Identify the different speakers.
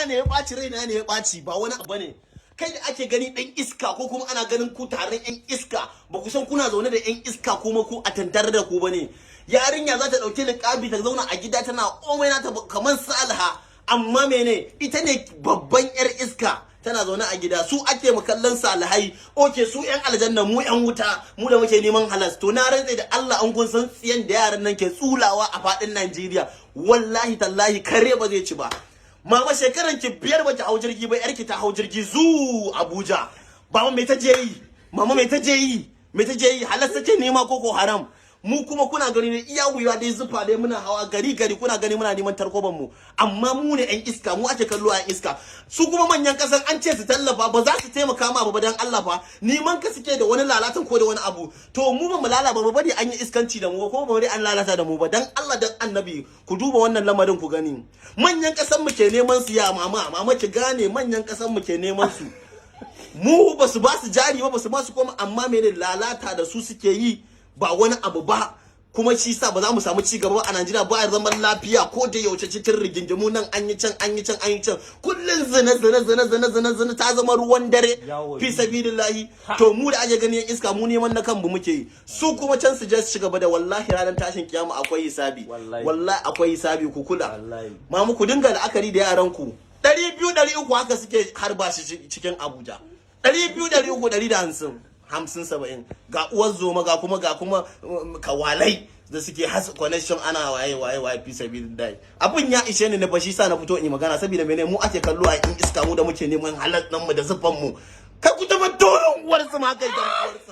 Speaker 1: ne ya ɓaci, raina ne ya ɓaci, ba wani abu ne. Kai da ake gani ɗan iska, ko kuma ana ganin ku taron yan iska, ba ku san kuna zaune da yan iska kuma ku a tantar da ku bane. Yarinya za ta ɗauki niƙabi ta zauna a gida tana komai nata kamar Saliha, amma mene? Ita ne babban yar iska, tana zaune a gida. Su ake kallon salihai, okay, su yan aljanna, mu yan wuta, mu da muke neman halas. To na rantse da Allah, an kun san tsiyan da yaran nan ke tsulawa a fadin Najeriya, wallahi tallahi kare ba zai ci ba. Mama, shekaran ki 5 baki hau jirgi ba, yarki ta hau jirgi zu Abuja. Baba, me ta je yi? Mama, me ta je yi? Me ta je yi? Halas take nema ko ko haram? Mu kuma kuna gani ne, iya wuya dai, zufa dai, muna hawa gari gari, kuna gani muna neman tarkoban mu, amma mu ne yan iska, mu ake kallo a iska. Su kuma manyan kasan, an ce su tallafa, ba za su taimaka ma ba. Dan Allah fa, neman ka suke da wani lalatan ko da wani abu. To mu ba mu lalaba ba, bari an yi iskanci da mu ko ba bari an lalata da mu ba. Dan Allah dan Annabi, ku duba wannan lamarin ku gani. Manyan kasan mu ke neman su. Ya mama, mama, ki gane, manyan kasan mu ke neman su. Mu ba su ba su jari ba, ba su ba su koma, amma mene? Lalata da su suke yi, ba wani abu ba. Kuma shi sa ba za mu samu ci gaba ba a Najeriya, ba a zaman lafiya, ko da yaushe cikin rigingimu, nan an yi, can an yi, can an yi, can kullun zina zina zina zina zina zina ta zama ruwan dare, fi sabilillahi. To mu da ake gani yan iska, mu neman na kanmu muke yi, su kuma can su je su ci gaba da. Wallahi ranar tashin kiyama akwai hisabi, wallahi akwai hisabi. Ku kula, mamu, ku dinga la'akari da yaran ku. 200, 300, haka suke harba shi cikin Abuja, 200, 300, 150, 50, 70. Ga uwar zoma, ga kuma kawalai da suke has connection, ana waye waye waye, fi sabilillahi. Abun ya ishe ni na bashi sa na fito in yi magana, saboda mene? Mu ake kallo a in iska, mu da muke neman halal mu da zufan mu. Kai, ku taɓa doron uwar su ma, kai, dan uwar su.